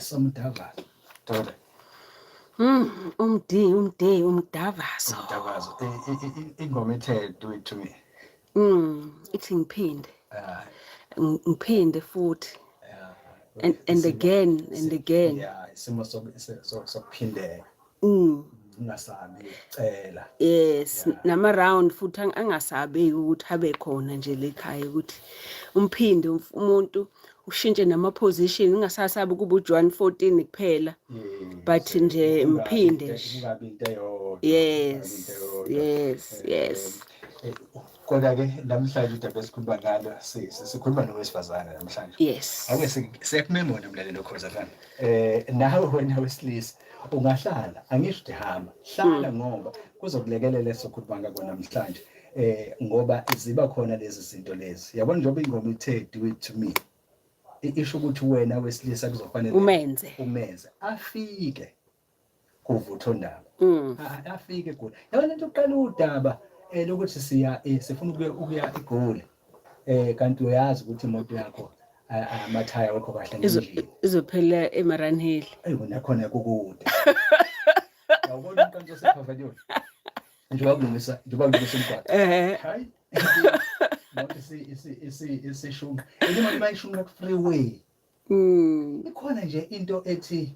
Esomdavazo. Dokotela. Umdi umdi umdavazo. Umdavazo. Ingoma ethe "Do It To Me". Ithi ngiphinde. Ah. Ngiphinde futhi. And again and again. Yeah, isimo sokuphindeka. Ungasabi ukucela. Yes, nama round futhi angasabeki ukuthi abe khona nje lekhaya, ukuthi umphinde umuntu ushintshe nama position, ungasasabi kuba uJohn 14 kuphela. But nje mphinde nje. Kungabi into eyodwa. Yes. Kodwa ke namhlanje udaba esikhuluma ngalo, sikhuluma nowesifazane namhlanje. Yes. Ake siyakumema mlaleli Ukhozi FM. Nawe wena wesilisa ungahlala, angisho ukuthi hamba, hlala ngoba kuzokulekelela esikhuluma ngakho namhlanje. Ngoba ziba khona lezi zinto lezi. Yabona, njengoba ingoma ithe "Do it to me". Isho ukuthi wena wesilisa kuzofanele umenze. Umenze afike kuvuthondaba. Afike kulo. Yabona lento, uqala udaba lokuthi siya sifuna ukuya eGoli. Kanti uyazi ukuthi imoto yakho amathaya awekho kahle ngendlela. Izophela eMaranhill. Ayi, nakhona kukude. Yawubona umqanso osepavilion. Njengoba kulungisa umgwaqo. Hayi. Imoto isishunqa. Imoto mayishunqa ku freeway. Ikhona nje into ethi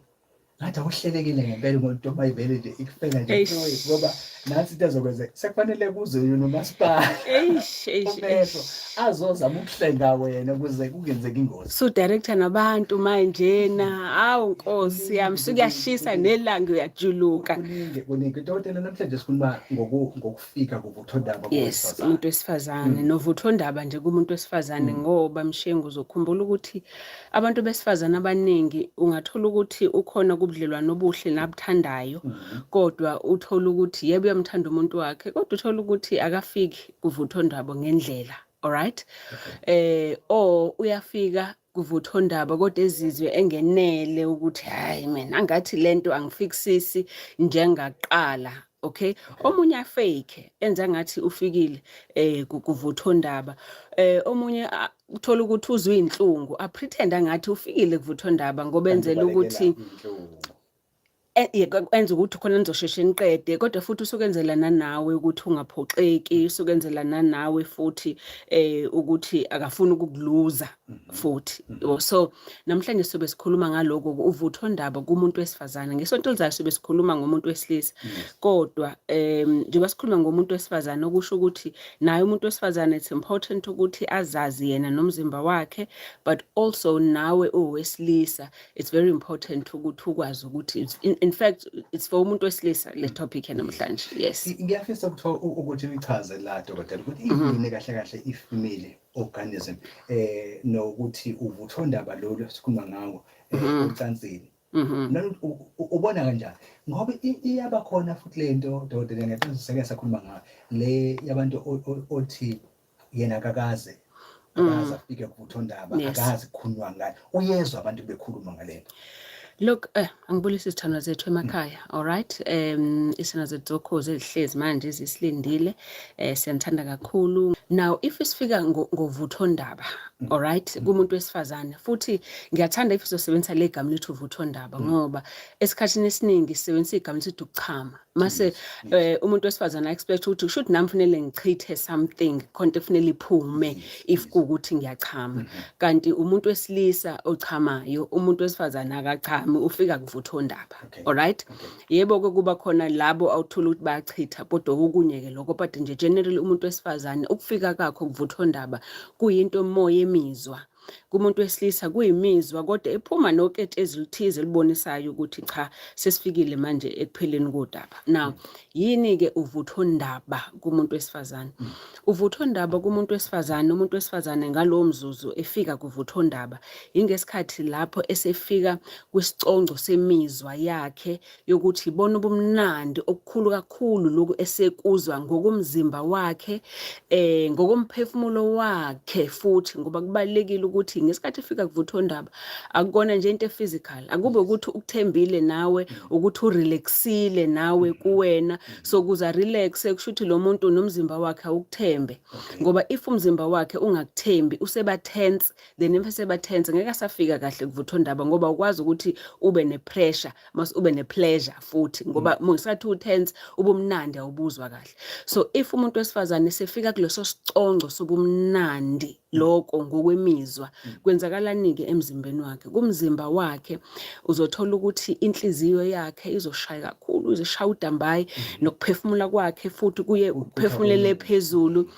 ngathi awuhlelekile ngempela imoto mayivele nje ikufela nje Eish. freeway, ngoba nansi into ezokwenzeka, sekufanele kuze yona umasipala, Eish, eish, umetro eish. azozama ukuhlenga wena ukuze kungenzeki ingozi. Su director nabantu manjena, awu Nkosi yami, sukuyashisa nelanga, uyajuluka. Kuningi, kuningi, dokotela. Namhlanje sikhuluma ngokufika kuvuthondaba Yes, kowesifazane. Umuntu wesifazane novuthondaba nje kumuntu wesifazane, ngoba Mshengu, uzokhumbula ukuthi abantu besifazane abaningi ungathola ukuthi ukhona kubudlelwano obuhle nabuthandayo, kodwa uthola ukuthi yebo, uyamthanda umuntu wakhe, kodwa uthola ukuthi akafiki kuvuthondaba ngendlela, alright, or uyafika kuvuthondaba kodwa ezizwe engenele ukuthi hayi mina angathi lento angifikisisi njengaqala. Okay, omunye afake enza ngathi ufikile kuvuthondaba, omunye uthola ukuthi uzwe inhlungu, a pretend angathi ufikile kuvuthondaba ngoba enzela ukuthi Inhlungu. Enza ukuthi khona nizosheshe niqede, kodwa futhi usukenzela nanawe ukuthi ungaphoxeki, usukenzela nanawe futhi ukuthi akafuni ukukuluza futhi. Yabo, so namhlanje sobe sikhuluma ngaloko, uvuthondaba kumuntu wesifazane. Ngesonto elizayo sobe sikhuluma ngomuntu wesilisa, kodwa njengoba sikhuluma ngomuntu wesifazane, okusho ukuthi naye umuntu wesifazane it's important ukuthi azazi yena nomzimba wakhe, but also nawe owesilisa it's very important ukuthi ukwazi ukuthi in fact it's for umuntu wesilisa le topic yanamhlanje, yes. Ngiyafisa ukuthi ukuthi uyichaze la, dokotela, ukuthi iyini kahle kahle i-female orgasm, nokuthi uvuthondaba lolu esikhuluma ngawo ocansini. Nanokuthi ubona kanjani, ngoba iyaba khona futhi le nto, dokotela, ngiyaqonda seke sakhuluma ngayo le yabantu othi yena akakaze afike kuvuthondaba, akazi kukhulunywa ngayo, uyezwa abantu bekhuluma ngale nto. Look, angibulise izithandwa zethu emakhaya, all right? Isithandwa zethu zokhozi ezihlezi manje zisilindile. Siyanithanda kakhulu. Now, if isifika ngovuthondaba, all right, kumuntu wesifazane, futhi ngiyathanda if sizosebenzisa le gama lethu uvuthondaba, ngoba esikhathini esiningi sisebenzisa igama lithi ukuchama. Mase umuntu wesifazane expect ukuthi kusho ukuthi nami kufanele ngichithe something, khona kufanele iphume if kuwukuthi ngiyachama. Kanti umuntu wesilisa ochamayo, umuntu wesifazane akachami, ufika kuvuthondaba. Alright? Yebo ke, kuba khona labo awuthola ukuthi bayachitha, kodwa okunye ke lokho, but nje generally umuntu wesifazane ukufika kakho kuvuthondaba kuyinto moya emizwa. Kumuntu wesilisa kuyimizwa, kodwa ephuma noketshezi oluthize elibonisayo ukuthi cha, sesifikile manje ekupheleni kodaba. Now, yini ke uvuthondaba kumuntu wesifazane? Uvuthondaba kumuntu wesifazane, umuntu wesifazane ngalowo mzuzu efika kuvuthondaba, ingesikhathi lapho esefika kwisiconco semizwa yakhe yokuthi ibona ubumnandi okukhulu kakhulu, lokhu esekuzwa ngokomzimba wakhe, ngokomphefumulo wakhe futhi, ngoba kubalekile ukuthi Ngesikhathi efika kuvuthondaba, akukona nje into e-physical, akube ukuthi ukuthembile nawe, ukuthi urelaxile nawe kuwena. So kuza relax, kusho ukuthi lo muntu nomzimba wakhe awukuthembe, ngoba if umzimba wakhe ungakuthembi, useba tense. Then if eseba tense, ngeke asafika kahle kuvuthondaba, ngoba ukwazi ukuthi ube ne-pressure, mase ube ne-pleasure futhi, ngoba ngesikhathi u-tense, ubumnandi awubuzwa kahle. So if umuntu wesifazane sefika kuleso sicongo sobumnandi, lokho ngokwemizwa, kwenzakalani-ke emzimbeni wakhe? Kumzimba wakhe uzothola ukuthi inhliziyo yakhe izoshaya kakhulu, izoshaya udambayi, nokuphefumula kwakhe futhi kuye kuphefumulele phezulu.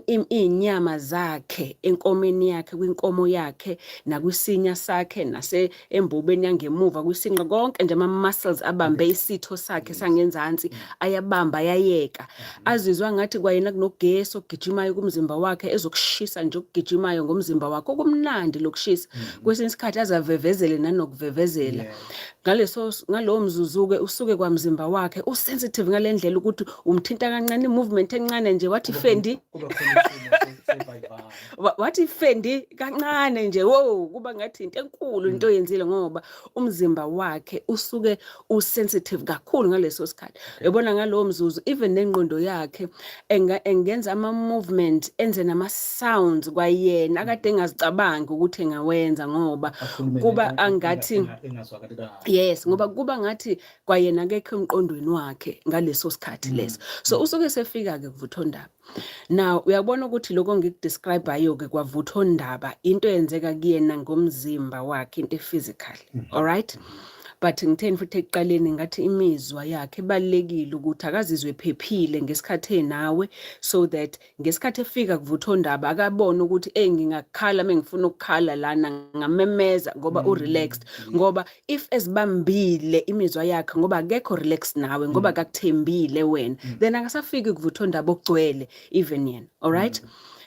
Iy'nyama zakhe enkomeni yakhe, kwinkomo yakhe, nakwisinya sakhe, nase embobeni yangemuva kwisinqa, konke nje ama-muscles abambe isitho sakhe sangenzansi ayabamba, ayayeka. Azizwa ngathi kwayena kunogesi ogijimayo kumzimba wakhe, ezokushisa nje okugijimayo ngomzimba wakhe, okumnandi lokushisa. Kwesinye isikhathi azavevezele nanokuvevezela. Ngaleso ngalowo mzuzu-ke usuke kwamzimba wakhe usensitive ngale ndlela ukuthi umthinta kancane, i-movement encane nje, wathi fendi. Kuba khona isimo sevayivayi. Wathi fendi kancane nje, wo, kuba ngathi into enkulu into oyenzile, ngoba umzimba wakhe usuke usensitive kakhulu ngaleso sikhathi. Yabona, ngalowo mzuzu even nengqondo yakhe engenza ama-movement, enze nama-sounds kwayena akade engazicabangi ukuthi engawenza, ngoba Akhulume kuba nento angathi engazwakali kahle. Yes, ngoba kuba ngathi kwayena akekho emqondweni wakhe ngaleso sikhathi leso. So usuke sefika-ke kuvuthondaba. Now uyabona ukuthi lokho ngikudescribe-ayo-ke kwavuthondaba, into eyenzeka kuyena ngomzimba wakhe, into e-physical, alright? But ngitheni futhi ekuqaleni? Ngathi imizwa yakhe ibalulekile, ukuthi akazizwe ephephile ngesikhathi enawe, so that ngesikhathi efika kuvuthondaba akabone ukuthi, ey, ngingakhala mengifuna ukukhala lana, ngamemeza, ngoba u-relaxed. Ngoba if ezibambile imizwa yakhe, ngoba akekho relaxed nawe, ngoba akakuthembile wena, then akasafiki kuvuthondaba okugcwele even yena, alright?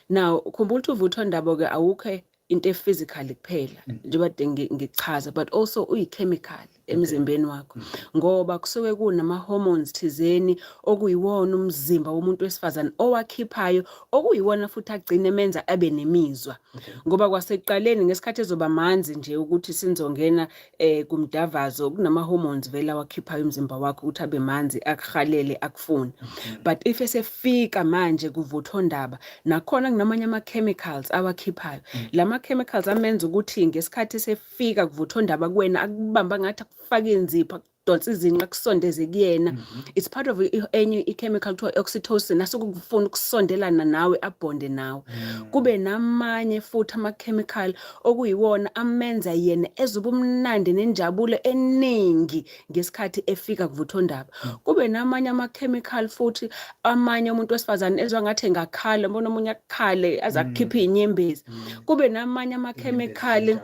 Now khumbula ukuthi uvuthondaba-ke awukho into e-physical kuphela, njengoba kade ngichaza, but also uyi-chemical emzimbeni wakho, ngoba kusuke kunama-hormones thizeni okuyiwona umzimba womuntu wesifazane owakhiphayo, okuyiwona futhi agcine emenza abe nemizwa. Ngoba kwasekuqaleni, ngesikhathi ezoba manzi nje ukuthi sinzongena kumdavazo, kunama-hormones vele awakhiphayo umzimba wakho ukuthi abe manzi, akuhalele, akufune. But if esefika manje kuvuthondaba, nakhona kunamanye ama-chemicals awakhiphayo. Lama chemicals amenza ukuthi ngesikhathi esefika kuvuthondaba kuwena, akubamba ngathi akufaka inzipho, akudonsa izinqa, akusondeze kuyena. It's part of enye i-chemical kuthiwa oxytocin, asuke kufuna ukusondelana nawe, abhonde nawe. Kube namanye futhi ama-chemical okuyiwona amenza yena ezoba umnandi nenjabulo eningi ngesikhathi efika kuvuthondaba. Kube namanye ama-chemical futhi amanye umuntu wesifazane ezwa ngathi engakhala, mbona omunye akukhale aze akukhiphe iy'nyembezi. Kube namanye ama-chemical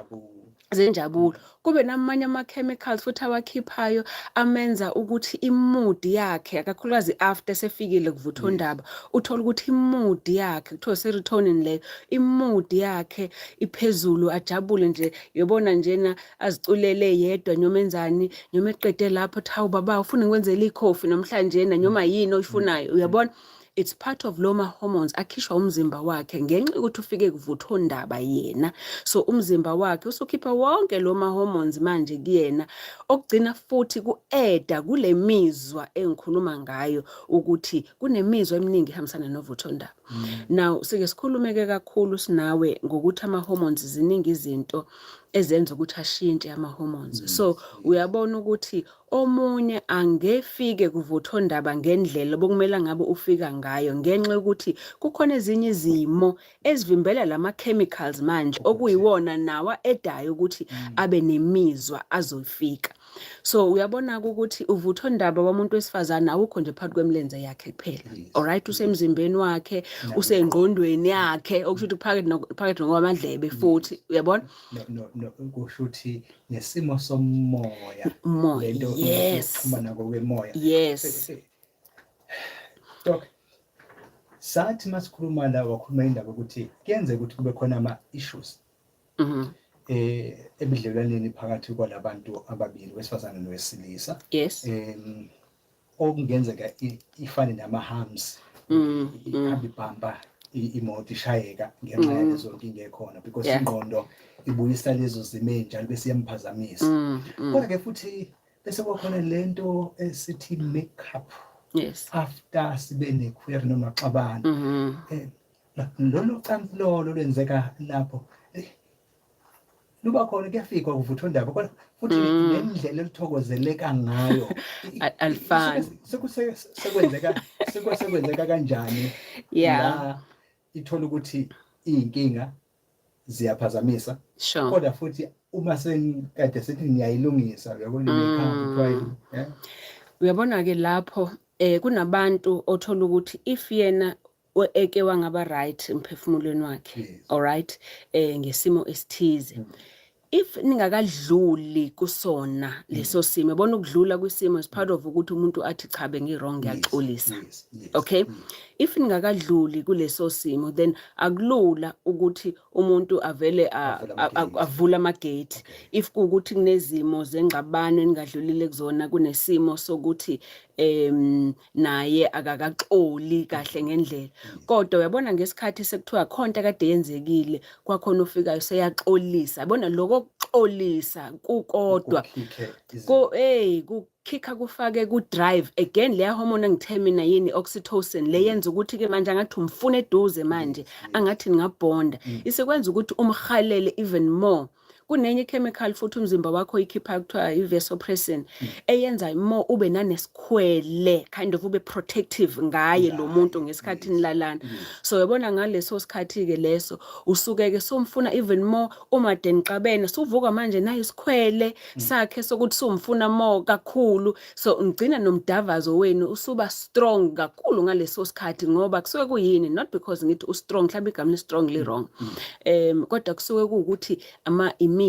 zenjabulo. Kube namanye ama-chemicals futhi awakhiphayo amenza ukuthi i-mood yakhe, kakhulukazi after sefikile kuvuthondaba, uthola ukuthi i-mood yakhe, kuthiwa serotonin leyo, i-mood yakhe iphezulu, ajabule nje, uyobona njena aziculele yedwa noma enzani, noma eqede lapho athi, "Hawu baba, ufuna ngikwenzele ikhofi namhlanje?" Noma yini oyifunayo, uyabona? It's part of loma hormones akhishwa umzimba wakhe ngenxa yokuthi ufike kuvuthondaba yena. So umzimba wakhe usukhipha wonke loma hormones manje kuyena, okugcina futhi ku-eda kule mizwa engikhuluma ngayo, ukuthi kunemizwa eminingi ihambisana novuthondaba. Now sike sikhulume-ke kakhulu sinawe ngokuthi ama-hormones, ziningi izinto ezenza ukuthi ashintshe ama-hormones. So uyabona ukuthi omunye angefike kuvuthondaba ngendlela bokumele ngabe ufika ngayo, ngenxa yokuthi kukhona ezinye izimo ezivimbela lama-chemicals manje okuyiwona nawa edayo ukuthi abe nemizwa azoyifika. So uyabona-ke ukuthi uvuthondaba womuntu wesifazane awukho nje phakathi kwemilenze yakhe kuphela, alright? Usemzimbeni wakhe, usengqondweni yakhe, okusho ukuthi phakathi nokwamadlebe futhi, uyabona? No, kusho ukuthi nesimo somoya. Umoya. Lento yokuxhumana kokwemoya. Doc, sathi masikhuluma la, wakhuluma indaba ukuthi kuyenzeka ukuthi kube khona ama-issues ebudlelwaneni phakathi kwalabantu ababili, wesifazane nowesilisa, okungenzeka ifane nama-humps, ihamba ibhampa. Imoto ishayeka ngenxa yalezo nkinga ekhona because ingqondo ibuyisa lezo zimo ey'njalo bese iyamphazamisa. Kodwa ke futhi bese kwakhona lento esithi make up after sibe ne-query noma xabana. Lolo cansi lolo lwenzeka lapho luba khona, kuyafika kuvuthondaba, kodwa futhi nendlela elithokozeleka ngayo Alifani. Sekwenzeka kanjani la ithola ukuthi iy'nkinga ziyaphazamisa, kodwa futhi uma sengikade sithi ngiyayilungisa, uyabona, i-make-up kuthiwa Uyabona ke lapho kunabantu othola ukuthi if yena eke wangaba right emphefumulweni wakhe, all right, ngesimo esithize, if ningakadluli kusona leso simo, yabona, ukudlula kwisimo is part of ukuthi umuntu athi, "Cha, bengi-wrong, ngiyaxolisa." Okay, if ningakadluli kuleso simo, then akulula ukuthi umuntu avele Avule amagate. Avule amagate. If kuwukuthi kunezimo zengxabano eningadlulile kuzona, kunesimo sokuthi naye akakaxoli kahle ngendlela, kodwa uyabona, ngesikhathi sekuthiwa khonto akade yenzekile, kwakhona ufikayo seyaxolisa, yabona, lokho kuxolisa kukodwa Kukhikhe izinto. Ko hey, kukhikha, kufake ku drive again leya hormone engithe mina yini, oxytocin, le yenza ukuthi ke manje angathi umfuna eduze manje, angathi ningabonda, isekwenza ukuthi umhalele even more. Kunenye chemical futhi umzimba wakho ikhipha kuthiwa i-vasopressin, eyenza more ube nanesikhwele, kind of ube protective ngaye lo muntu ngesikhathi nilalana. So uyabona, ngaleso sikhathi-ke leso usuke-ke somfuna even more. Uma de nixabene, suvuka manje nayo isikhwele sakhe sokuthi sumfuna more kakhulu, so ngigcina nomdavazo wenu usuba strong kakhulu ngaleso sikhathi, ngoba kusuke kuyini, not because ngithi u-strong, mhlawumbe igama li-strong li-wrong, kodwa kusuke kuwukuthi ama imizwa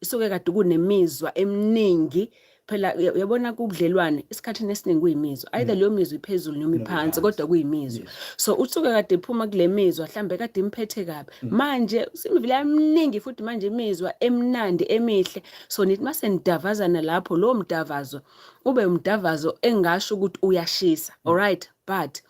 isuke kade kunemizwa eminingi. Phela uyabona, kubudlelwane esikhathini esiningi kuyimizwa, either leyo mizwa iphezulu noma iphansi, iphansi. Kodwa kuyimizwa. So usuke kade ephuma kule mizwa, mhlambe kade imphethe kabi, manje simivile eminingi futhi manje imizwa emnandi emihle. So nithi mase nidavazana lapho, lowo mdavazo ube umdavazo engasho ukuthi uyashisa, alright, but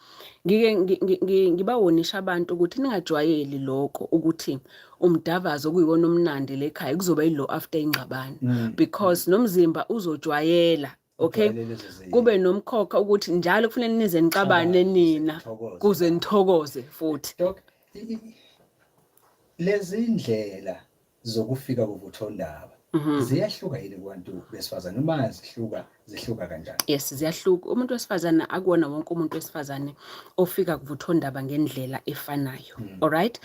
ngike ngibawonisha abantu ukuthi ningajwayeli lokho ukuthi umdavazo kuyiwona omnandi lekhaya kuzoba yilo after ingxabano, because nomzimba uzojwayela, okay? Ujwayele lezo zinto. Kube nomkhokha ukuthi njalo kufanele nize nixabane Xabane, nina nithokoze. Kuze nithokoze futhi. Doc, lezi ndlela zokufika kuvuthondaba ziyahluka yini kubantu besifazane? Uma zihluka, zihluka kanjani? Yes, ziyahluka. Umuntu wesifazane, akuwona wonke umuntu wesifazane ofika kuvuthondaba ngendlela efanayo, alright,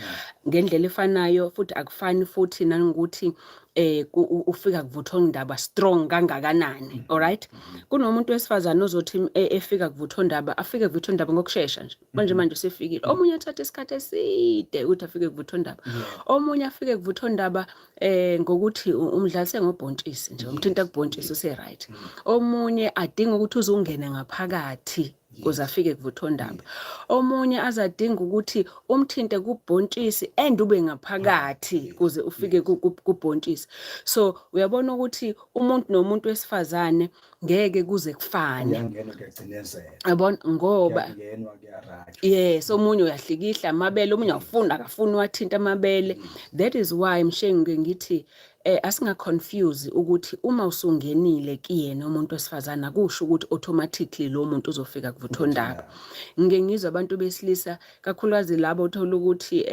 ngendlela efanayo futhi akufani futhi nanokuthi ufika kuvuthondaba strong kangakanani, alright? Kunomuntu wesifazane ozothi efika kuvuthondaba, afike kuvuthondaba ngokushesha nje, manje manje usefikile. Omunye athatha isikhathi eside ukuthi afike kuvuthondaba. Omunye afike kuvuthondaba ngokuthi umdlalise ngobhontshisi nje, umthinta kubhontshisi, use right. Omunye adinga ukuthi uze ungene ngaphakathi kuze afike kuvuthondaba. Omunye azadinga ukuthi umthinte kubhontshisi and ube ngaphakathi kuze ufike kubhontshisi. So uyabona ukuthi umuntu nomuntu wesifazane ngeke kuze kufane. Kuyangenwa, kuyagcinezela. Yabona, ngoba Kuyangenwa, kuyarajwa. Yes, omunye uyahlikihla amabele, omunye awufuni, akafuni wathinta amabele. That is why mshengu ngithi asinga confuse ukuthi uma usungenile kuyena umuntu wesifazana, kusho ukuthi automatically lo muntu uzofika kuvuthondaba. Ngike ngizwe abantu besilisa, kakhulukazi labo uthola ukuthi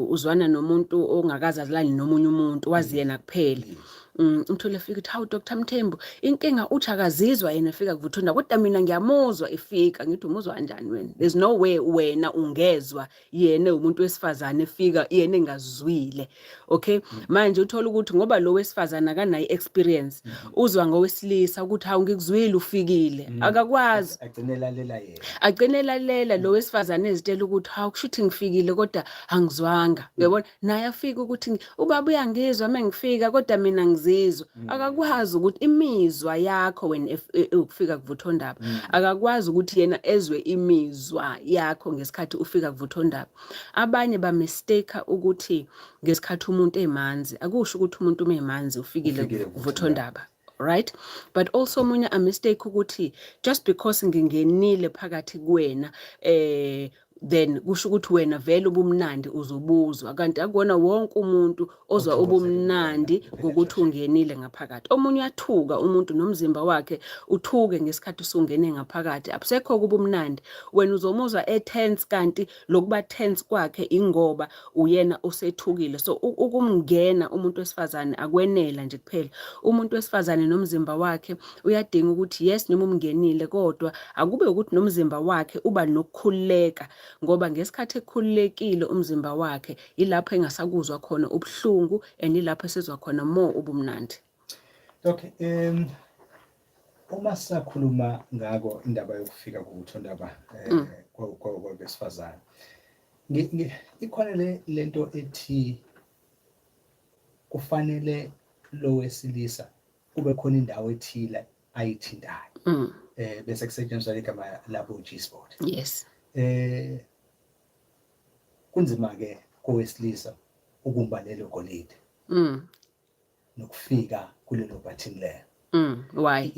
uzwana nomuntu ongakaze azilale nomunye umuntu, wazi yena kuphela. Uthole efika uthi, "Hawu, Dr Mthembu, inkinga uthi akazizwa yena efika kuvuthondaba, kodwa mina ngiyamuzwa efika." Ngithi, "Umuzwa kanjani wena? There's no way wena ungezwa yena umuntu wesifazane efika yena engazwile." Okay, manje uthola ukuthi ngoba lo wesifazane akanayo experience, uzwa ngowesilisa ukuthi, "Hawu, ngikuzwile ufikile." Akakwazi. Agcine lalela yena. Agcine lalela lo wesifazane, ezitshela ukuthi, "Hawu, kushuthi ngifikile kodwa angizwanga." Uyabona, naye afika ukuthi, "Ubaba uyangizwa mengifika, kodwa mina ngizizwa." Akakwazi ukuthi imizwa yakho wena ukufika kuvuthondaba, akakwazi ukuthi yena ezwe imizwa yakho ngesikhathi ufika kuvuthondaba. Abanye ba mistake ukuthi ngesikhathi umuntu emanzi, akusho ukuthi umuntu uma emanzi ufikile Ufikile. kuvuthondaba, right? But also omunye a mistake ukuthi just because ngingenile phakathi kuwena Then kusho ukuthi wena vele ubumnandi uzobuzwa, kanti akuwona wonke umuntu ozwa ubumnandi ngokuthi ungenile ngaphakathi. Omunye uyathuka umuntu, nomzimba wakhe uthuke ngesikhathi usungene ngaphakathi, abusekho kubumnandi. Wena uzomuzwa e-tense, kanti lokuba tense kwakhe ingoba uyena osethukile. So ukumngena umuntu wesifazane akwenela nje kuphela. Umuntu wesifazane nomzimba wakhe uyadinga ukuthi, yes, noma umngenile, kodwa akube ukuthi nomzimba wakhe uba nokukhululeka, ngoba ngesikhathi ekhululekile umzimba wakhe, ilapho engasakuzwa khona ubuhlungu and ilapho esezwa khona more ubumnandi. Okay, uma sisakhuluma ngako indaba yokufika kuvuthondaba kwabesifazane, ikhona le lento ethi kufanele lo wesilisa kube khona indawo ethile ayithintayo, bese kusetshenziswa igama labo G-spot. Kunzima ke kowesilisa ukumba lelo golide nokufika kulelo button leyo. Why?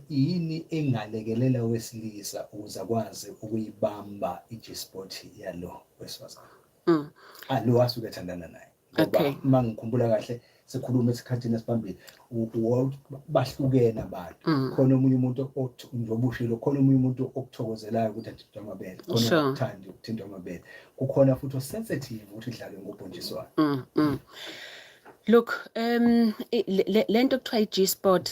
Yini engalekelela owesilisa ukuze akwazi ukuyibamba i-G-spot yalo wesifazane lo asuke ethandana naye? Ngoba uma ngikhumbula kahle, sikhuluma esikhathini esiphambili, bahlukene abantu. Khona omunye umuntu, njengoba ushilo, khona omunye umuntu okuthokozelayo ukuthi athintwe amabele, khona okuthanda ukuthintwa amabele, kukhona futhi o-sensitive ukuthi idlalwe ngobhontshisi. Look, lento kuthiwa i-G-spot,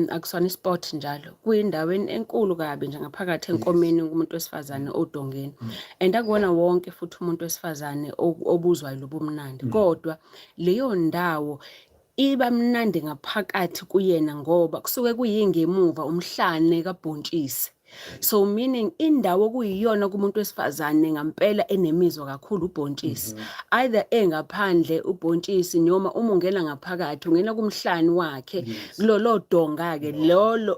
akusona i-spot njalo. Kuyindaweni enkulu kabi nje ngaphakathi enkomeni kumuntu wesifazane, odongeni. And akuwona wonke futhi umuntu wesifazane obuzwayo lobumnandi. Kodwa leyo ndawo iba mnandi ngaphakathi kuyena ngoba kusuke kuyingemuva, umhlane kabhontshisi. So meaning indawo okuyiyona kumuntu wesifazane ngampela enemizwa kakhulu ubhontshisi. Either engaphandle ubhontshisi noma uma ungena ngaphakathi, ungena kumhlani wakhe, kulolo donga ke lolo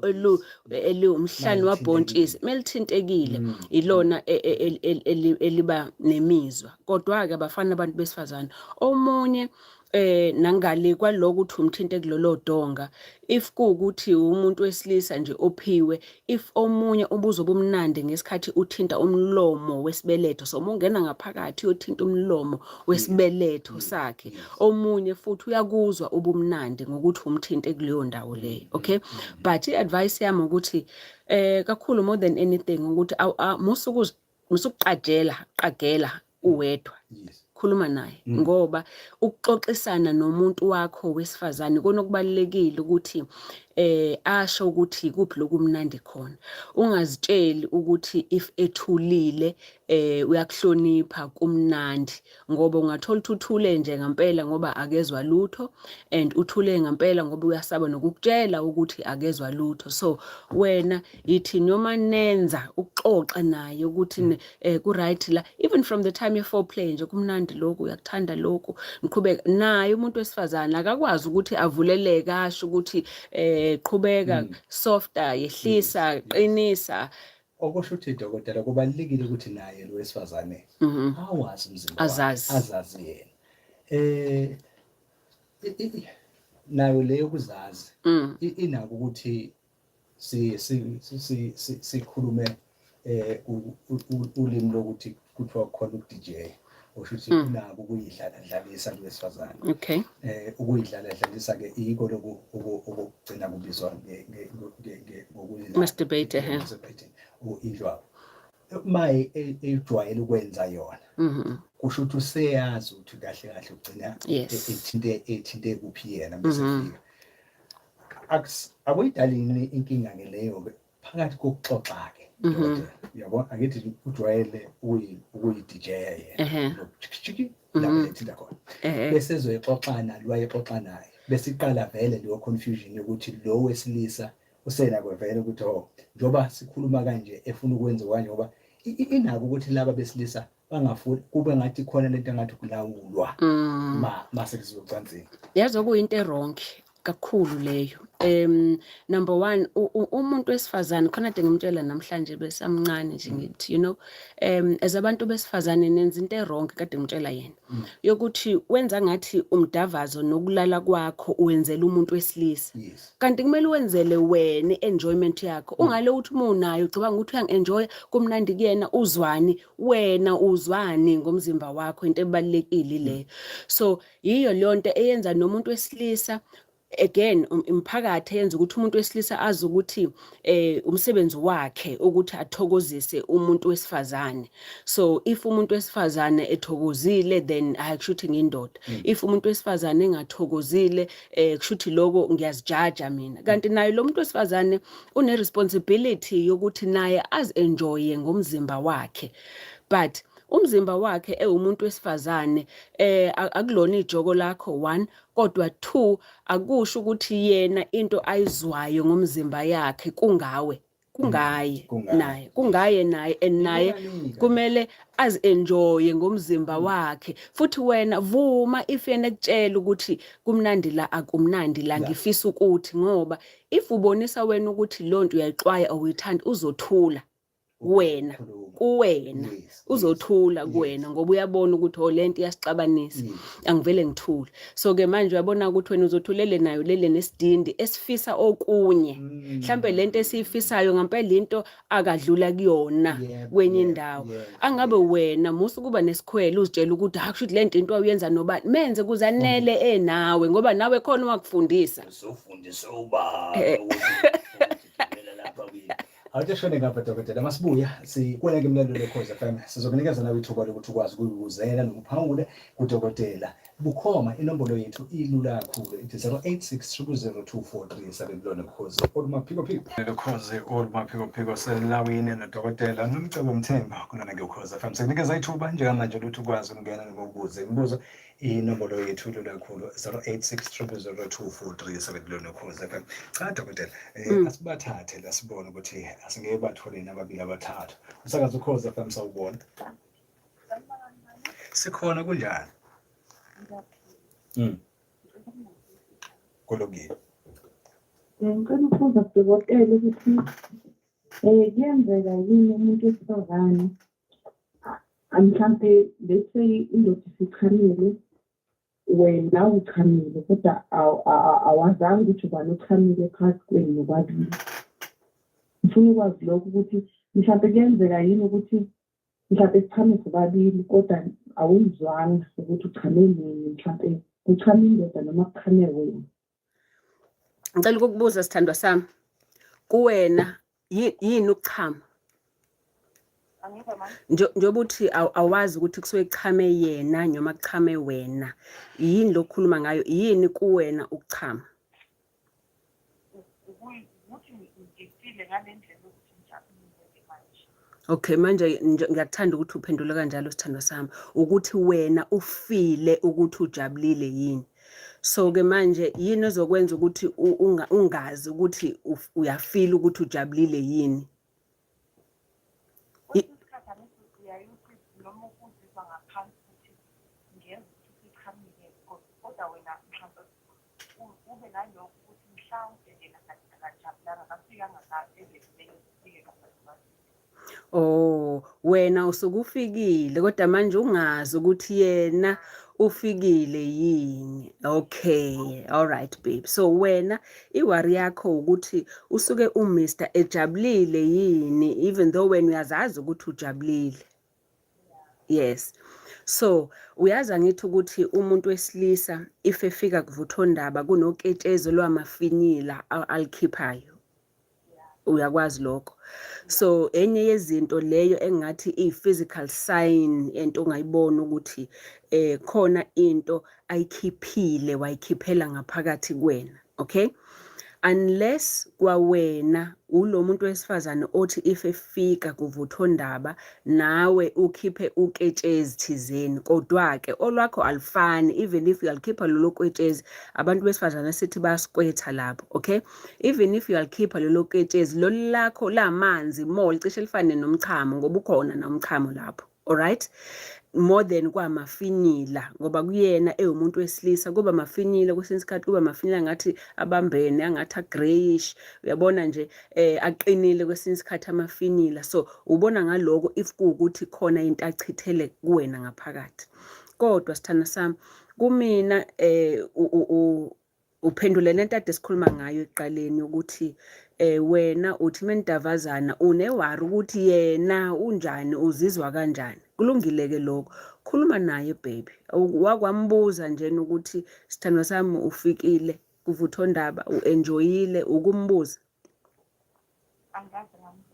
eliwumhlani wabhontshisi melithintekile, ilona eliba nemizwa. Kodwa ke abafana abantu besifazane, omunye nangale kwaloko uthi umthinte kulolo donga, if kuwukuthi umuntu wesilisa nje ophiwe, if omunye ubuzo bumnandi ngesikhathi uthinta umlomo wesibeletho, so uma ungena ngaphakathi uyothinta umlomo wesibeletho sakhe, omunye futhi uyakuzwa ubumnandi ngokuthi umthinte kuleyo ndawo leyo. Okay, but i-advice yami ukuthi kakhulu, more than anything, ukuthi musuku musukuqagela qagela uwedwa. Khuluma naye, ngoba ukuxoxisana nomuntu wakho wesifazane kona okubalulekile, ukuthi asho ukuthi kuphi lokumnandi khona. Ungazitsheli ukuthi if ethulile uyakuhlonipha, kumnandi, ngoba ungathola ukuthi uthule nje ngempela ngoba akezwa lutho, and uthule ngempela ngoba uyasaba nokukutshela ukuthi akezwa lutho. So wena yithi noma nenza ukuxoxa naye ukuthi ku right la, even from the time ye foreplay nje, kumnandi lokhu, uyakuthanda lokhu, ngiqhubeka naye. Umuntu wesifazane akakwazi ukuthi avuleleke asho ukuthi qhubeka softer, yehlisa, qinisa. Okusho ukuthi, dokotela, kubalulekile ukuthi naye lo wesifazane awazi umzimba wakhe, Azazi. azazi yena. Nayo leyo kuzazi inako ukuthi si si si sikhulume ulimi lokuthi kuthiwa khona uku-DJ, osho ukuthi unako ukuyidlala dlalisa lo wesifazane. Ukuyidlala dlalisa ke yiko lokhu okugcina kubizwa ngokuyidlala Masturbate, ehhe. Masturbating, indlwabu maye ejwayele ukwenza yona, kusho ukuthi useyazi ukuthi kahle kahle ugcina ethinte kuphi yena bese fika. Akuyidali yini inkinga ke leyo ke phakathi kokuxoxa ke, dokotela? Uyabona, angithi ujwayele ukuyi-DJ-ya yena chiki lapho ethinta khona, bese ezoyixoxana lo ayixoxa naye, bese iqala vele leyo confusion yokuthi lo wesilisa usenako vele ukuthi, oh, njengoba sikhuluma kanje efuna ukwenza kanje, ngoba inako ukuthi laba besilisa bangafuni kube ngathi khona lento engathi kulawulwa ma mase kuziwa ocansini. Yazi, okuyinto e-wrong kakhulu leyo. Number one, umuntu wesifazane khona kade ngimtshela namhlanje besamncane nje, ngithi as abantu besifazane nenza into e-wrong, kade ngimtshela yena, yokuthi wenza ngathi umdavazo nokulala kwakho uwenzela umuntu wesilisa, kanti kumele uwenzele wena i-enjoyment yakho. Ungale uthi uma unayo ucabanga ukuthi uyangi-enjoya, kumnandi kuyena, uzwani wena, uzwani ngomzimba wakho? Into ebalulekile leyo. So yiyo leyo nto eyenza nomuntu wesilisa again, imiphakathi eyenza ukuthi umuntu wesilisa azi ukuthi umsebenzi wakhe ukuthi athokozise umuntu wesifazane. So if umuntu wesifazane ethokozile, then hayi, kusho ukuthi ngiyindoda. If umuntu wesifazane engathokozile, kusho ukuthi lokho ngiyazijaja mina. Kanti naye lo muntu wesifazane une responsibility yokuthi naye azi-enjoye ngomzimba wakhe, but umzimba wakhe ewumuntu wesifazane akulona ijoko lakho, one, kodwa two, akusho ukuthi yena into ayizwayo ngomzimba yakhe kungawe, kungaye. Kungaye. Naye kungaye naye, and naye Kukanika. Kumele azi-enjoye ngomzimba wakhe. Futhi wena vuma if yena ekutshela ukuthi kumnandi la, akumnandi la, ngifisa ukuthi, ngoba if ubonisa wena ukuthi leyo nto uyayixwaya, awuyithandi, uzothula wena. Khuluma. Kuwena uzothula kuwena ngoba uyabona ukuthi, oh, lento iyasixabanisa, angivele ngithule. So ke manje uyabona ukuthi wena uzothulele nayo lele nesidindi esifisa okunye. Mhlambe lento esiyifisayo ngempela into akadlula kuyona kwenye indawo. Angabe wena musu kuba nesikhwele, uzitshela ukuthi hakusho ukuthi lento into awuyenza nobani, menze kuzanele enawe, ngoba nawe khona wakufundisa. Uzofundisa ubani ukuthi ugibela lapha kuyini? Awuthi shone ngapha, dokotela. Masibuya sikwena ke, mlaleli Ukhozi FM, sizokunikeza nawe ithuba lokuthi ukwazi ukuyibuzela nokuphawula kudokotela bukhoma. Inombolo yethu ilula kakhulu, ithi 086 0002437 kulona Ukhozi olumaphikophiko. Ukhozi olumaphikophiko, selawini nodokotela Nomcebo Mthembu kulona ke Ukhozi FM. Sikunikeza ithuba njengamanje ukuthi ukwazi ukungena noma ubuze imibuzo. Inombolo yethu ilula kakhulu, 086 0002437 kulona Ukhozi FM. Cha dokotela, asibathathe la, sibone ukuthi asingeke bathole nababili abathathu. Umsakazo Ukhozi FM, sawubona. Sikhona, kunjani? Kulungile. Ngicela ukubuza kudokotela ukuthi kuyenzeka yini umuntu wesifazane, mhlampe let's say indoda isichamile, wena uchamile, kodwa awazange ukuthi ubani ochamile phakathi kwenu nobabili? Ngifuna ukwazi lokho, ukuthi mhlampe kuyenzeka yini ukuthi mhlampe sichame sobabili, kodwa awuzwanga ukuthi uchame nini, mhlampe kuchame indoda noma kuchame wena? Ngicela ukukubuza, sithandwa sami, kuwena yini ukuchama? Angiva mani. Njengoba uthi awazi ukuthi kusuke kuchame yena noma kuchame wena, yini lokukhuluma ngayo? Yini kuwena ukuchama? Ukuthi ngifile ngale ndlela yokuthi ngijabulile manje. Okay, manje ngiyakuthanda ukuthi uphendule kanjalo, sithandwa sami, ukuthi wena ufile ukuthi ujabulile yini. So ke manje yini ezokwenza ukuthi ungazi ukuthi uyafila ukuthi ujabulile yini? Kwesinye isikhathi angithi uyaye uthi noma ukuzizwa ngaphansi ukuthi ngiyeza ukuthi sichamile, kodwa wena mhlawumbe ube nalokho ukuthi mhlawumbe yena akajabulanga, akafikanga la ebekumele kufike ngaphakathi. Oh, wena usuke ufikile, kodwa manje ungazi ukuthi yena ufikile yini. Okay, all right babe. So wena i-worry yakho ukuthi usuke uMr ejabulile yini, even though wena uyazazi ukuthi ujabulile. Yes. So uyazi angithi ukuthi umuntu wesilisa if efika kuvuthondaba kunoketshezi lwamafinyila alikhiphayo. Uyakwazi lokho? So enye yezinto leyo engathi iyi-physical sign ento ongayibona ukuthi khona into ayikhiphile, wayikhiphela ngaphakathi kuwena, okay? Unless kwawena ulo muntu wesifazane othi if efika kuvuthondaba nawe ukhiphe uketshezi thizeni, kodwa-ke olwakho alufani. Even if uyalikhipha lolo ketshezi, abantu besifazane sithi bayasikwetha lapho, okay? Even if uyalikhipha lolo ketshezi, lolu lakho lamanzi more, licishe lifane nomchamo, ngoba ukhona nomchamo lapho. Alright, more than kwamafinyila, ngoba kuyena ewumuntu wesilisa kuba mafinyila kwesinye isikhathi, kuba mafinyila ngathi abambene, angathi agreyish, uyabona nje, aqinile kwesinye isikhathi amafinyila. So ubona ngaloko if kuwukuthi khona into achithele kuwena ngaphakathi. Kodwa sithanda sami, kumina uphendule lento ade sikhuluma ngayo ekuqaleni ukuthi wena uthi menidavazana unewari ukuthi yena unjani, uzizwa kanjani. Kulungile ke lokho, khuluma naye baby. Wakwambuza nje ukuthi sithandwa sami ufikile kuvuthondaba, uenjoyile, ukumbuza? Angikaze ngambuza.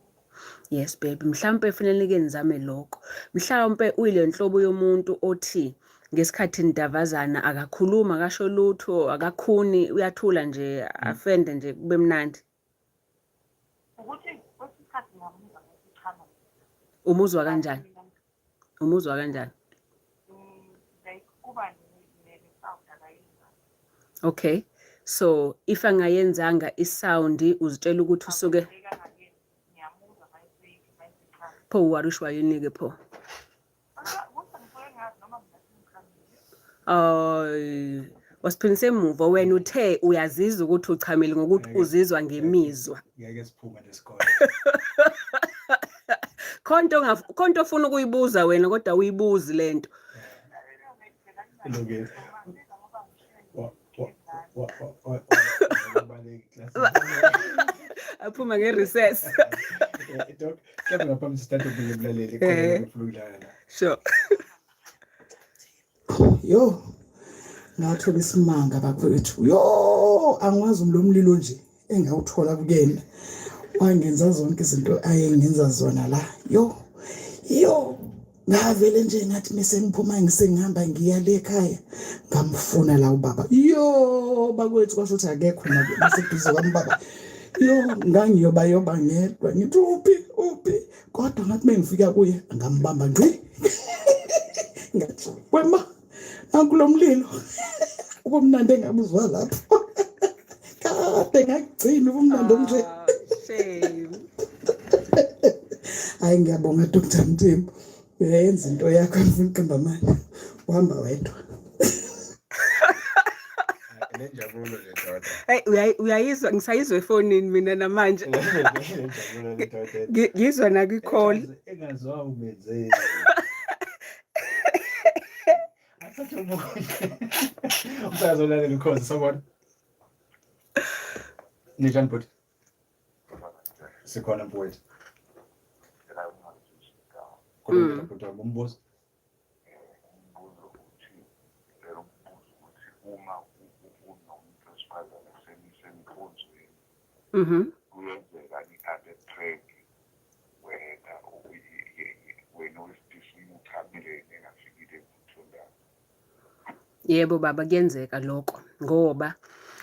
Yes baby, mhlawumpe kufanele ke nizame lokho. Mhlawumpe uyile nhlobo yomuntu othi ngesikhathi nidavazana akakhuluma, akasho lutho, akakhuni, uyathula nje, afende nje kube mnandi. Ukuthi kwesinye isikhathi ngamuzwa ngesichama. Umuzwa kanjani? Umuzwa kanjani? Like kuba ne-sound akayenza. Okay. So if angayenzanga isound uzitshela ukuthi usuke ngiyamuzwa mayesechama. Pho uwarishwa yini ke pho? Ukuthi ngisuke ngazi noma mina sengichamile. Ay, wasiphindise emuva wena, uthe uyazizwa ukuthi uchamile ngokuthi uzizwa ngemizwa. Ngeke siphume lesikole. Khonto ofuna ukuyibuza wena kodwa uyibuzi lento. Kulungile. Aphuma nge-recess. Doc, mhlawumbe ngaphambi sithathe omunye umlaleli khona ufuna ukudlala la. Sure. Yo, ngathola isimanga bakwethu. Yo, angwazi lo mlilo nje engawuthola kuyena. Wangenza zonke izinto ayengenza zona la. Yo, yo, ngavele nje ngathi mese ngiphuma ngisengihamba ngiya le ekhaya, ngamfuna la ubaba. Yo, bakwethu, kwasho ukuthi akekho naseduze kwami baba. Yo, ngangiyoba yoba ngedwa, ngithi uphi, uphi? Kodwa ngathi mengifika kuye ngambamba ngqi, ngathi wema, nanku lo mlilo ubumnandi engabuzwa lapho kade ngakugcina ubumnandi obunje. Ah, shame. Hayi, ngiyabonga Dr Mthembu, uyayenza into yakho, ngifuna uqamba amanga, uhamba wedwa. Le njabulo le ndoda. Hey, uyayizwa, ngisayizwa efonini mina namanje. Le njabulo le ndoda. Ngizwa nakwi-call. Engaziwa umenzeni. Athathe umukhonye. Umsakazo olalela ukhozi, sawubona. Ninjani bhuti? Sikhona mfowethu. Kulungile bhuti wami, umbuzo. Umbuzo uthi, ngicela ukubuza ukuthi uma unomuntu wesifazane senisenkonzweni, kuyenzeka ni-abe preg, wena wena owesilisa umuchamile, yena engafikile ekuthondana? Yebo baba, kuyenzeka lokho, ngoba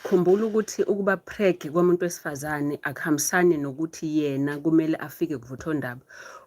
khumbula ukuthi ukuba preg komuntu wesifazane akuhambisani nokuthi yena kumele afike kuvuthondaba.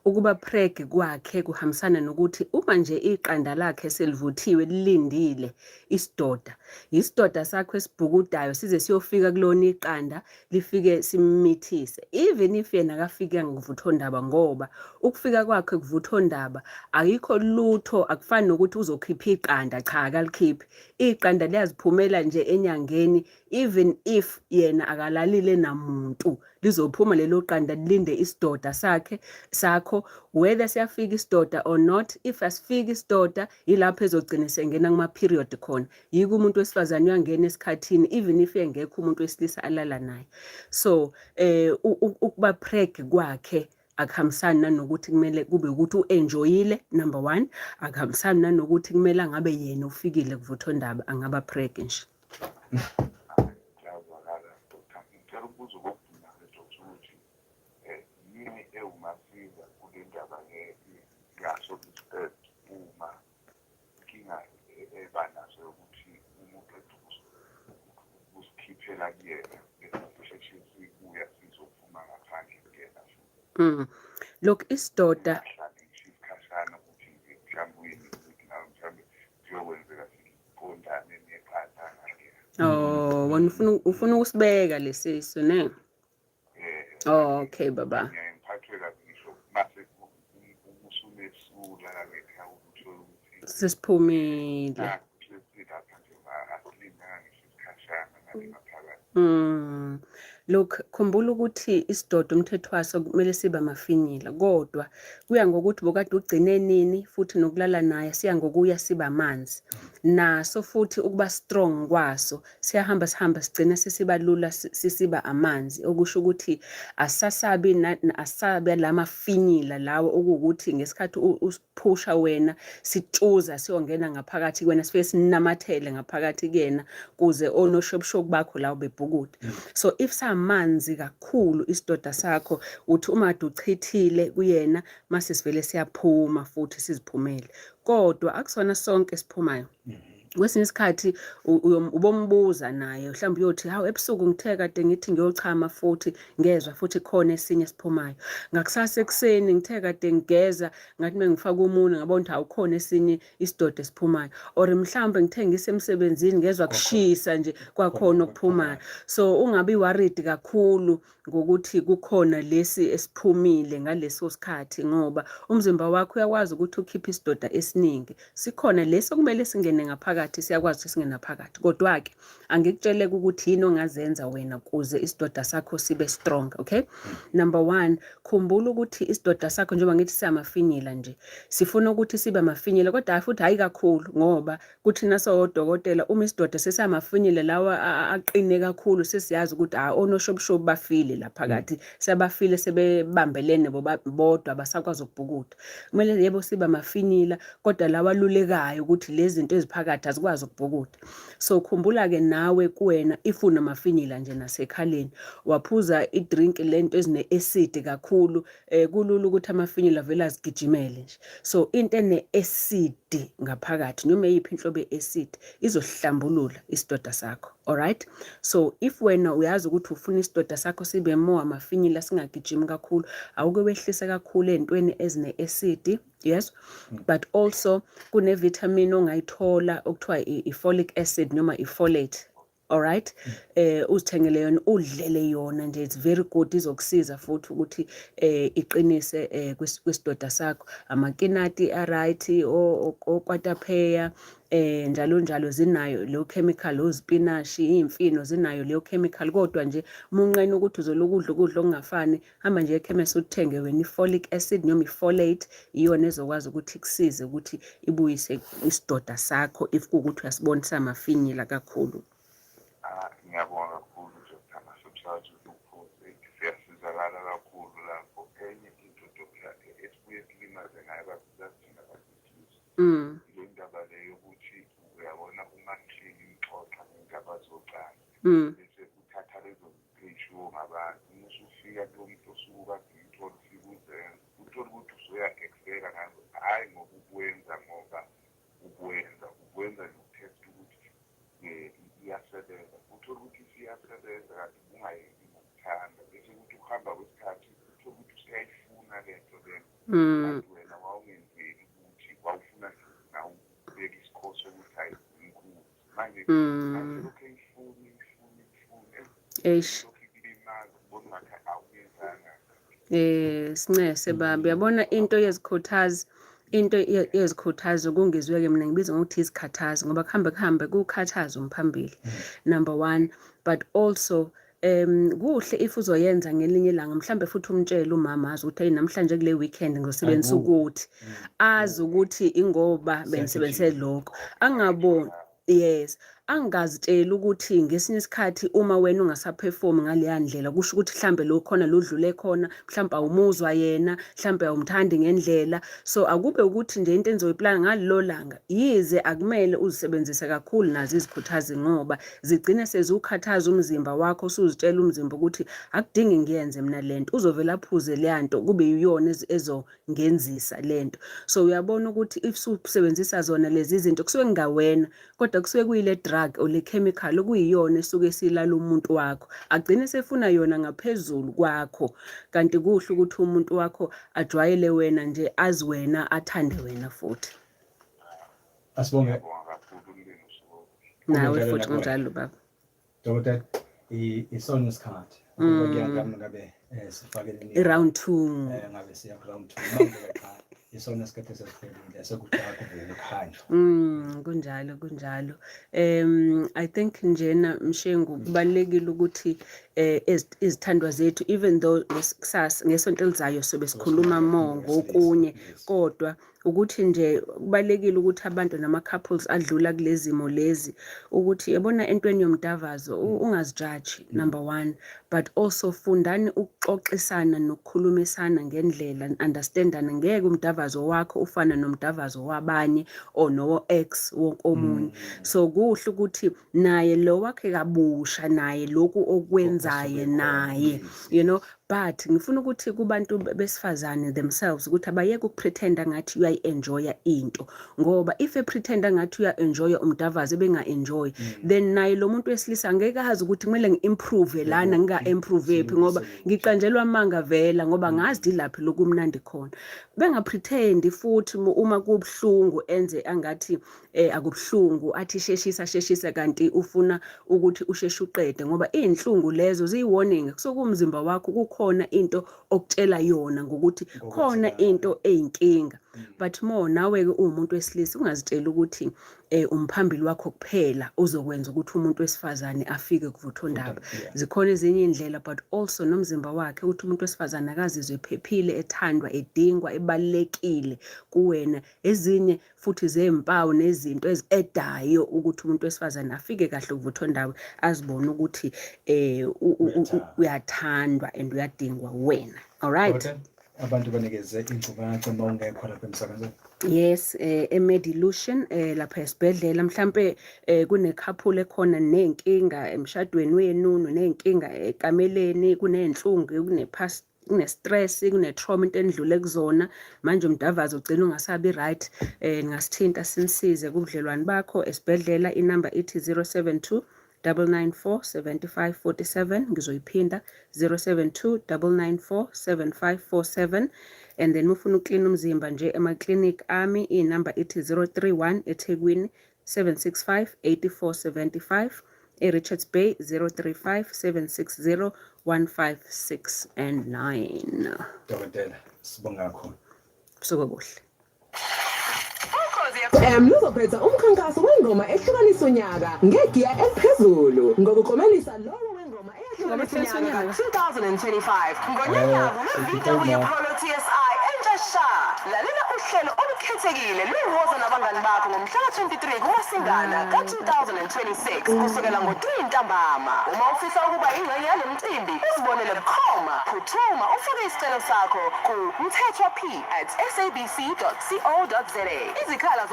Ukuba preg kwakhe kuhambisana nokuthi uma nje iqanda lakhe selivuthiwe lilindile isidoda, isidoda sakho esibhukudayo size siyofika kulona iqanda, lifike simmithise, even if yena akafike kuvuthondaba, ngoba ukufika kwakhe kuvuthondaba ayikho lutho, akufani nokuthi uzokhipha iqanda. Cha, akalikhiphi iqanda, liyaziphumela nje enyangeni. Even if yena akalalile namuntu, lizophuma lelo qanda, lilinde isidoda sakhe sakho, whether siyafika isidoda or not. If asifiki isidoda, yilapho ezogcina sengena kuma-period khona. Yiko umuntu wesifazane uyangena esikhathini even if engekho umuntu wesilisa alala naye. So ukuba preg kwakhe akuhambisani nanokuthi kumele kube ukuthi u-enjoyile, number one, akuhambisani nanokuthi kumele angabe yena ufikile kuvuthondaba, angaba preg nje. Kuyazwakala, Dr. Ngicela ukubuza okokugcina-ke, Dr, ukuthi yini ewumasiza kule ndaba yaso isiped uma inkinga eba naso yokuthi umuntu ethi ukusikhiphela kuyena bese sisheshe sibuya sizophuma ngaphandle kuyena futhi? Look, isidoda Singahlali ngisho isikhashana ukuthi nje mhlawumbe uyini ukuthi nawe mhlawumbe kuyokwenzeka siqondane neqanda ngakuyena. Oh, wena ufuna ukusibeka lesisu ne? Eh. Oh, okay baba. Ngiyaye ngiphathwe kabi ngisho mase usunesu Sikhula la ekhaya uthole ukuthi Sesiphumile. Nakhu sesilapha nje, asilindanga ngisho isikhashana ngale ngaphakathi. Look, khumbula ukuthi isidoda umthetho waso kumele sibe amafinyila, kodwa kuya ngokuthi bokade ugcine nini futhi nokulala naye siya ngokuya siba amanzi. Naso futhi ukuba strong kwaso siyahamba sihamba sigcina sisiba lula, sisiba amanzi, okusho ukuthi asasabi asabi lamafinyila lawo okuwukuthi ngesikhathi usiphusha wena sitshuza siyongena ngaphakathi kuwena, sifike sinamathele ngaphakathi kuyena kuze onoshobushoku bakho lawo bebhukude. So if samanzi kakhulu isidoda sakho, uthi uma kade uchithile kuyena mase sivele siyaphuma futhi siziphumele, kodwa akusona sonke esiphumayo. Kwesinye isikhathi ubombuza naye, mhlawumbe uyothi, "Hawu, ebusuku ngithe kade ngithi ngiyochama futhi ngezwa futhi khona esinye esiphumayo. Ngakusasa ekuseni ngithe kade ngigeza, ngathi mengifaka umunwe ngabona ukuthi awukhona esinye isidoda esiphumayo, or mhlawumbe ngithe ngisemsebenzini ngezwa kushisa nje kwakhona okuphumayo." So ungabi worried kakhulu ngokuthi kukhona lesi esiphumile ngaleso sikhathi, ngoba umzimba wakho uyakwazi ukuthi ukhiphe isidoda esiningi. Sikhona lesi okumele singene ngaphakathi, siyakwazi ukuthi singene ngaphakathi. Kodwa-ke angikutsheleke ukuthi yini ongazenza wena kuze isidoda sakho sibe strong, okay? Number one, khumbula ukuthi isidoda sakho, njengoba ngithi siyamafinyila nje, sifuna ukuthi sibe amafinyila, kodwa futhi hhayi kakhulu, ngoba kuthina sowodokotela uma isidoda sesamafinyila lawa aqine kakhulu, sesiyazi ukuthi ah, onoshobushobu bafile la phakathi, sebafile, sebebambelene bodwa, abasakwazi ukubhukuda. Kumele yebo sibe amafinyila, kodwa lawa alulekayo ukuthi lezi zinto eziphakathi azikwazi ukubhukuda. So khumbula-ke nawe kuwena, if unamafinyila nje nasekhaleni, waphuza i-drink lento ezine-acid kakhulu, kulula ukuthi amafinyila vele azigijimele nje. So into ene-acid ngaphakathi, noma eyiphi inhlobo ye-acid, izohlambulula isidoda sakho, alright? So if wena uyazi ukuthi ufuna isidoda sakho sibe more amafinyila, singagijimi kakhulu, awuke wehlise kakhulu ey'ntweni ezine-acid, yes? But also kune-vitamin ongayithola okuthiwa i-folic acid noma i-folate, alright? Uzithengele yona, udlele yona nje, it's very good, izokusiza futhi ukuthi iqinise kwisidoda sakho. Amakinati a-right, okwatapheya, njalo njalo, zinayo leyo chemical, ozipinashi, iy'mfino zinayo leyo chemical. Kodwa nje munqena ukuthi uzolokhu udla ukudla okungafani, hamba nje ekhemesi uthenge wena i-folic acid noma i-folate, iyona ezokwazi ukuthi ikusize ukuthi ibuyise isidoda sakho if kuwukuthi uyasibona samafinyila kakhulu. Ah, ngiyabonga kakhulu, Dr. Masomsazi Ukhozi, siyasizakala kakhulu lapho. Enye into, Dr., esibuye silimaze ngayo kakhulukazi thina babesilisa, ile ndaba le yokuthi uyabona uma nihleli nixoxa ngey'ndaba zocansi, bese uthatha lezo zinto ey'shiwo ngabantu, uma usufika kulo muntu osuke ukade umthola, ufike uzenza, uthole ukuthi usuya-excela ngazo, hhayi ngoba ubuwenza, ngoba ubuwenza nje uku-testa ukuthi iyasebenza. Uthole ukuthi isiyasebenza kanti ubungayenzi ngokuthanda, bese kuthi ukuhamba kwesikhathi uthole ukuthi usuyayifuna le nto lena, kanti wena wawungenzeli ukuthi wawufuna nje nawe ubeke isikhoso sokuthi hayi, inkunzi manje. Lokhu eyifuni, ifuni, ifuni. Eish. Lokhu ikulimaza, ubona ngathi awuyenzanga. Sincese baba, uyabona into yezikhuthazi, into yezikhuthazo kungizwe-ke mina ngibiza ngokuthi izikhathazo, ngoba kuhambe kuhambe kukhathaza umphambili, number one. But also kuhle if uzoyenza ngelinye ilanga mhlambe futhi umtshele umama, azi ukuthi hey, namhlanje kule weekend ngizosebenzisa ukuthi azi ukuthi ingoba bengisebenzise lokho, angaboni. Yes, angazitsheli ukuthi ngesinye isikhathi uma wena ungasa-perform ngaleya ndlela, kusho ukuthi mhlambe lo khona lo dlule khona, mhlambe awumuzwa yena, mhlambe awumthandi ngendlela. So akube ukuthi nje into enizoyiplana ngalelo langa. Yize akumele uzisebenzise kakhulu nazo izikhuthazi, ngoba zigcine seziwukhathaza umzimba wakho, usuzitshela umzimba ukuthi akudingi ngiyenze mina lento, uzovela aphuze leya nto kube yiyona ezongenzisa lento. So uyabona ukuthi if usebenzisa zona lezi zinto, kusuke kungawena, kodwa kusuke kuyile drug or le chemical okuyiyona esuke silala umuntu wakho, agcine sefuna yona ngaphezulu kwakho. Kanti kuhle ukuthi umuntu wakho ajwayele wena nje, azi wena, athande wena futhi. Asibonge. Ngiyabonga kakhulu, umndeni usuku. Nawe Kunjalo futhi. nakuwena. Kunjalo baba. Dokotela, isona isikhathi ukuba kuyangami ngabe sifake I-round two. Ngabe siya ku round 2 manje, cha. Isona sikhathi sesiphelile sekuthi kuvuka kuhanjwa. Kunjalo kunjalo. I think njena, Mshengu, kubalulekile ukuthi izithandwa zethu, even though kusasa ngesonto elizayo sobe sikhuluma more ngokunye, kodwa ukuthi nje kubalulekile ukuthi abantu nama couples adlula kulezi zimo lezi, ukuthi yabona entweni yomdavazo, ungazijaji, number 1, but also fundani ukuxoxisana nokukhulumisana ngendlela, understandana. Ngeke umdavazo wakho ufana nomdavazo wabanye or nowo ex wonke omunye, so kuhle ukuthi naye lo wakhe kabusha naye lokhu okwenzayo naye, but ngifuna ukuthi kubantu besifazane themselves ukuthi abayeke ukupretenda ngathi uyayi-enjoya into, ngoba if epretenda ngathi uya-enjoya umdavazo ebenga-enjoy, then naye lo muntu wesilisa angeke azi ukuthi kumele ngi-improve lana, nginga-improve phi, ngoba ngiqanjelwa amanga vela, ngoba ngazi ilaphi lokumnandi khona. Bengapretendi futhi uma kubuhlungu enze angathi akubuhlungu, athi sheshisa sheshisa, kanti ufuna ukuthi usheshe uqede, ngoba iy'nhlungu lezo ziyi-warning kusuke umzimba wakho kukhona into okutshela yona ngokuthi khona into eyinkinga. But more nawe-ke uwumuntu wesilisa, ungazitsheli ukuthi umphambili wakho kuphela uzokwenza ukuthi umuntu wesifazane afike kuvuthondaba. Zikhona ezinye iy'ndlela, but also nomzimba wakhe, ukuthi umuntu wesifazane akazizwe ephephile, ethandwa, edingwa, ebalulekile kuwena. Ezinye futhi zempawu nezinto ezi-edayo ukuthi umuntu wesifazane afike kahle kuvuthondaba, azibone ukuthi uyathandwa and uyadingwa wena. All right. Dokotela, abantu banikeze iinkcukacha uma ungekho lapha emsakazweni. Yes, eMedilution lapha esibhedlela, mhlambe kune couple ekhona nenkinga emshadweni wenu, nenkinga ekameleni, kunenhlungu, kune past, kune-stress, kune-trauma, into enidlule kuzona manje, umdavazo ugcina ungasabi right, ningasithinta sinisize kubudlelwane bakho esibhedlela. Inamba ithi 072 994 7547. Ngizoyiphinda, 072 994 7547. And then ufuna uklina umzimba nje ema-clinic ami, inamba ithi 031 eThekwini 765 8475, eRichards Bay 035 760 156 and 9. Dokotela, sibonga kakhulu. Busuku obuhle. FM luzophetha umkhankaso wengoma ehlukanisa unyaka ngegiya eliphezulu ngokuklomelisa lowo wengoma eyahlukanisa unyaka ka-2025 ngonyaka we-VW Polo TSI entsha sha. Lalela uhlelo olukhethekile lweWoza nabangani bakho ngomhla ka-23 kuMasingana ka-2026 kusukela ngo-3 ntambama. Uma ufisa ukuba ingxenye yalo mcimbi, uzibonele bukhoma, phuthuma ufake isicelo sakho ku mthethwa p@sabc co za. Izikhala.